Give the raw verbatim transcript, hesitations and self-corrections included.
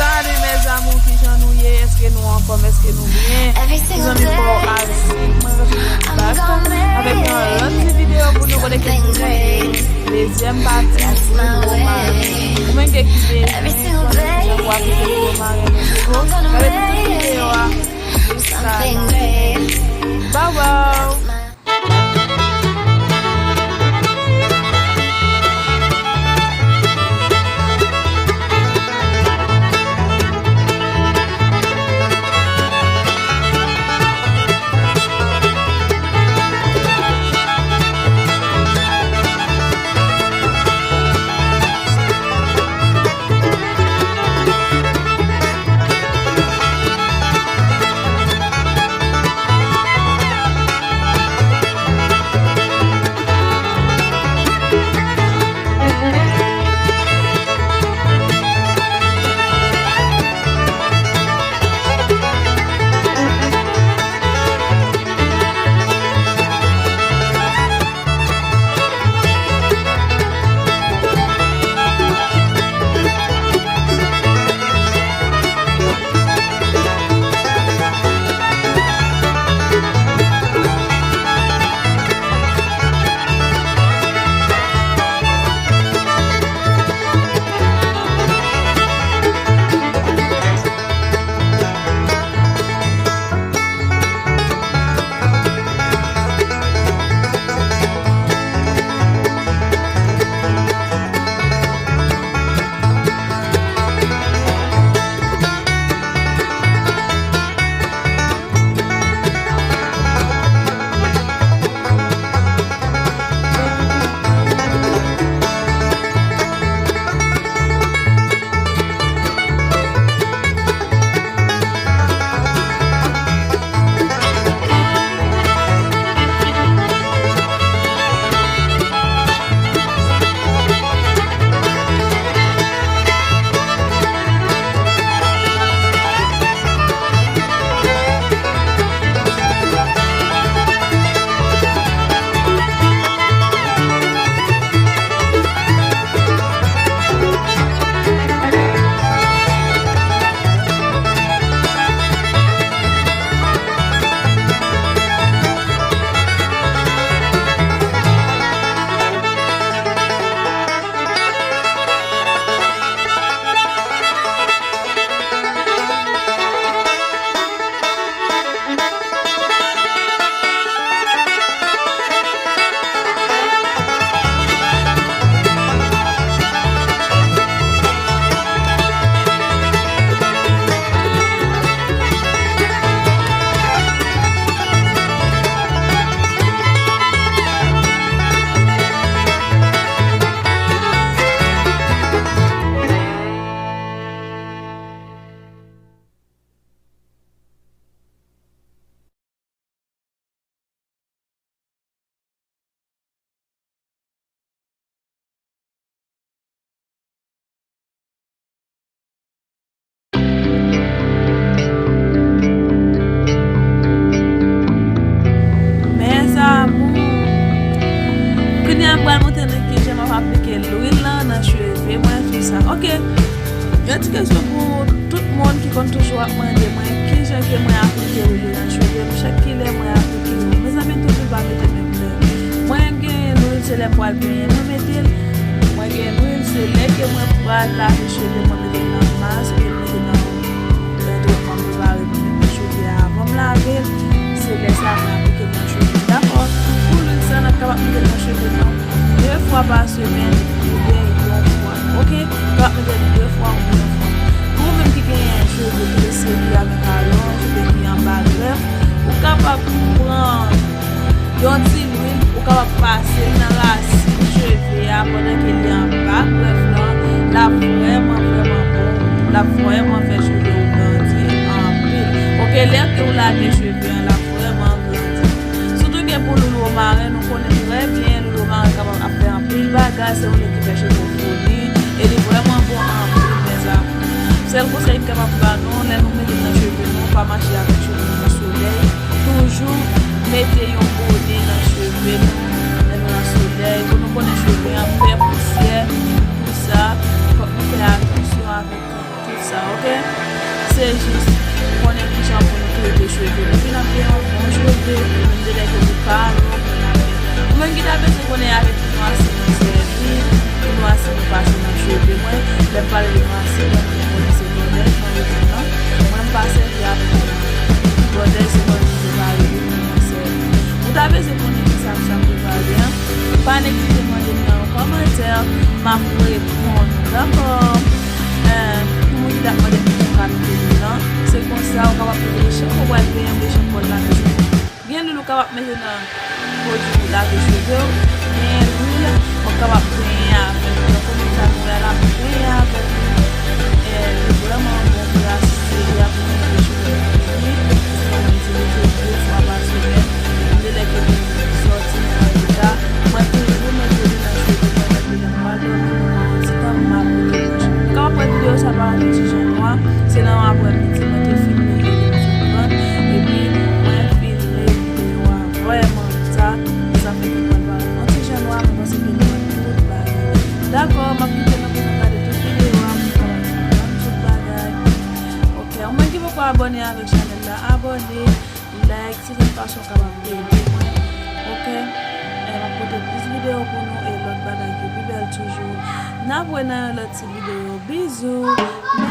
Salut mes amours, kijan nou ye? Èske nou anfòm? Èske nou byen? Ti zanmi pa w Alcide, mwen rantre nan bak avèk yon lòt ti videyo pou nou kote ke nou dezyèm pati pou nouvo maren. Ou menm ke ki bezwen konnen kijan pou aplike nouvo maren nan cheve w, gade tout videyo a jiska la. Bye bye! Mes amours, kounye a m pral montre nou kijan m ap aplike lwil lan nan cheve mwen, tou sa. Ok, yon ti kesyon pou tout moun ki konn toujou ap mande mwen kijan ke mwen aplike lwil lan nan cheve m, chak kilè mwen aplike l. Mezanmi, toujou pa mete menm lè. Mwen gen lwil, se lè m pral benyen mwen mete l. Mwen gen lwil, se lè ke mwen pral lave cheve mwen mete l nan mas, oubyen mete l nan, nan tretman m prepare pou mete nan cheve a avan m lave l. Se lè sa mwen aplike l nan cheve m. Dakò? Pou lwil sa, n ap kapab mete l nan cheve nou de fwa pa semèn oubyen yon fwa. Ok? Ou kapab mete l de fwa oubyen yon fwa. Pou ou menm ki genyen cheve ki te seri avèk alonj oubyen ki anba grèf, ou kapab pran yon ti lwil, ou kapab pase l nan rasin cheve a pandan ke li anba grèf lan. L ap vrèman, vrèman bon. L ap vrèman fè cheve w grandi anpil. Ok, lè ke w lage cheve an, l ap vrèman grandi. Sitou ke pou lwil womaren, nou konnen trè byen lwil womaren kapab ap fè anpil bagay, se yon lwil ki fè cheve w founi, e li vrèman bon anpil, mes amours. Sèl konsèy m kapab ba nou, lè nou mete l nan cheve nou, pa mache avèk cheve nou nan solèy. Toujou mete yon bone nan cheve nou, lè nou nan solèy, pou nou konnen cheve an pè pousyè, tou sa, fòk nou fè atansyon avèk tout sa, oke? Se jis konnen kijan pou nou trete cheve nou. Epi n ap gen yon bon cheve, menm de lè ke nou pa long, men n ap gen. Ou menm ki ta bezwen konnen avèk ki nwasi nou sèvi, ki nwasi nou pase nan cheve mwen. Lè m pale de nwasi, mwen, mwen konnen se bòdèj mwen bezwen nan. Mwen, m pa sèvi avèk bòdèj, se bòdèj separe wi mwen sèvi. Ou ta bezwen konnen kisa m sa prepare an. Pa neglije mande m nan yon kòmantè, m ap reponn ou, dakò? Eh, pou moun ki t ap mande m pou ka mete lwil lan, se konsa ou kapab mete l chan ou pral benyen oubyen chan pou lave cheve. Gen lwil ou kapab mete nan pwodui pou lave cheve w, gen lwil ou kapab benyen avèk. Donk, kòm sa nou wè la, m benyen avèk li. Eh, li vrèman bon pou rasire cheve a, pou mete cheve a pli vit. Se kòm m itilize de fwa pa semèn. De lè ke m sòti nan leta, mwen toujou mete li nan cheve mwen, depi lè m pral dòmi, m pran yon ti tan pou m aplike l nan cheve. Ou kapab pran videyo sa pa yon ti jan nwa, se nan yon aprèmidi mwen te filme videyo m te pran, epi mwen filme videyo a vrèman ta, sa fè ke l pral parèt yon ti jan nwa, mwen panse ke l pran tout bagay. Dakò, m ap kite nou pou nou gade tout videyo a, pou nou kapab konprann tout bagay. Ok, ou menm ki poko abòne avèk chanèl la, abòne, like, se sèl fason w kapab ede mwen. Ok, eh, m ap pote plis videyo pou nou e lòt bagay ki pi bèl toujou. N ap wè nan yon lòt ti videyo. Bizou.